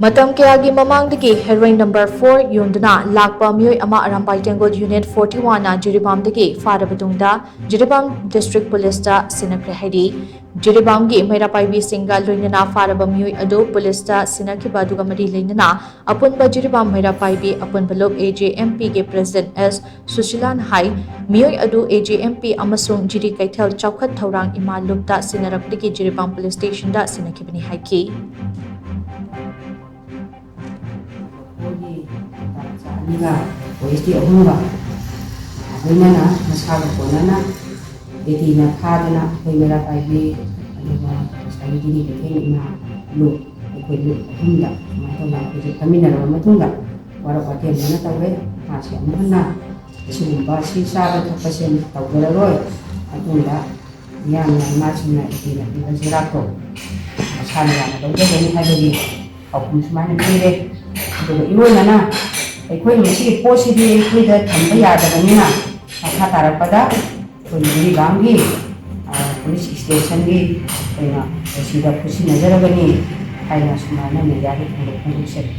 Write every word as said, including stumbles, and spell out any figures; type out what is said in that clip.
ꯃꯇꯝ ꯀꯌꯥꯒꯤ ꯃꯃꯥꯡꯗꯒꯤ heroin number four ꯌꯣꯟꯗꯨꯅ ꯂꯥꯛꯄ ꯃꯤꯑꯣꯏ ꯑꯃ ꯑꯔꯥꯝꯕꯥꯏ ꯇꯦꯡꯒꯣꯜ unit forty one ꯅ ꯖꯤꯔꯤꯕꯥꯝꯗꯒꯤ ꯐꯥꯔꯕ ꯇꯨꯡꯗ ꯖꯤꯔꯤꯕꯥꯝ district police ꯇ ꯁꯤꯟꯅꯈ꯭ꯔꯦ ꯍꯥꯏꯔꯤ꯫ ꯖꯤꯔꯤꯕꯥꯝꯒꯤ ꯃꯩꯔꯥ ꯄꯥꯏꯕꯤꯁꯤꯡꯒ ꯂꯣꯏꯅꯅ ꯐꯥꯔꯕ ꯃꯤꯑꯣꯏ ꯑꯗꯨ police ꯇ ꯁꯤꯟꯅꯈꯤꯕ ꯑꯗꯨꯒ ꯃꯔꯤ ꯂꯩꯅꯅ ꯑꯄꯨꯟꯕ ꯖꯤꯔꯤꯕꯥꯝ ꯃꯩꯔꯥ ꯄꯥꯏꯕꯤ ꯑꯄꯨꯟꯕ ꯂꯨꯞ A J M P ꯒꯤ president S ꯁꯨꯁꯤꯂꯥꯅ ꯍꯥꯏ, ꯃꯤꯑꯣꯏ ꯑꯗꯨ A J M P ꯑꯃꯁꯨꯡ ꯖꯤꯔꯤ ꯀꯩꯊꯦꯜ ꯆꯥꯎꯈꯠ ꯊꯧꯔꯥꯡ ꯏꯃꯥ ꯂꯨꯞꯇ ꯁꯤꯟꯅꯔꯛꯄꯗꯒꯤ ꯖꯤꯔꯤꯕꯥꯝ police station ꯗ ꯁꯤꯟꯅꯈꯤꯕꯅꯤ ꯍꯥꯏꯈꯤ꯫ ꯑꯩꯈꯣꯏꯒꯤ ꯇꯥꯡ ꯑꯅꯤꯒ police ꯇꯤ ꯑꯍꯨꯝꯒ ꯂꯣꯏꯅꯅ ꯃꯁꯥꯒ ꯀꯣꯟꯅꯅ A D ꯅ ꯐꯥꯗꯅ ꯑꯩꯈꯣꯏ ꯃꯩꯔꯥ ꯄꯥꯏꯕꯤ ꯑꯗꯨꯒ ꯉꯁꯥꯏꯒꯤ ꯖꯤꯔꯤ ꯀꯩꯊꯦꯜ ꯏꯃꯥ ꯂꯨꯞ ꯑꯩꯈꯣꯏ ꯂꯨꯞ ꯑꯍꯨꯝꯗ ꯁꯨꯃꯥꯏꯅ ꯇꯧꯗꯅ ꯑꯩꯈꯣꯏꯁꯦ ꯐꯝꯃꯤꯟꯅꯔꯕ ꯃꯇꯨꯡꯗ ꯋꯥꯔꯧ ꯋꯥꯇꯦꯝ ꯂꯣꯏꯅ ꯇꯧꯔꯦ꯫ ꯃꯥꯁꯦ ꯑꯃꯨꯛ ꯍꯟꯅ ꯑꯁꯤꯒꯨꯝꯕ ꯁꯤ ꯆꯥꯕ ꯊꯛꯄꯁꯦ ꯇꯧꯖꯔꯔꯣꯏ꯫ ꯑꯗꯨꯅ ꯃꯤꯌꯥꯝꯅ ꯏꯃꯥꯁꯤꯡꯅ ꯏꯆꯦꯅ ꯄꯤꯕ ꯆꯤꯟꯖꯥꯛꯇꯣ ꯃꯁꯥꯅ ꯌꯥꯝꯅ ꯂꯧꯖꯒꯅꯤ ꯍꯥꯏꯕꯒꯤ ꯄꯥꯎꯈꯨꯝ ꯁꯨꯃꯥꯏꯅ ꯄꯤꯔꯦ꯫ ꯑꯗꯨꯒ ꯏꯔꯣꯟꯕꯅ ꯑꯩꯈꯣꯏꯅ ꯃꯁꯤꯒꯤ ꯄꯣꯠꯁꯤꯗꯤ ꯑꯩꯈꯣꯏꯗ ꯊꯝꯕ ꯌꯥꯗꯕꯅꯤꯅ ꯃꯈꯥ ꯇꯥꯔꯛꯄꯗ ꯑꯩꯈꯣꯏ ꯖꯤꯔꯤꯕꯥꯝꯒꯤ police station ꯒꯤ ꯑꯩꯈꯣꯏꯅ ꯁꯤꯗ ꯈꯨꯠꯁꯤꯟꯅꯖꯔꯒꯅꯤ ꯍꯥꯏꯅ ꯁꯨꯃꯥꯏꯅ media ꯗ ꯐꯣꯡꯗꯣꯛ-, ꯐꯣꯡꯗꯣꯛꯆꯔꯤ꯫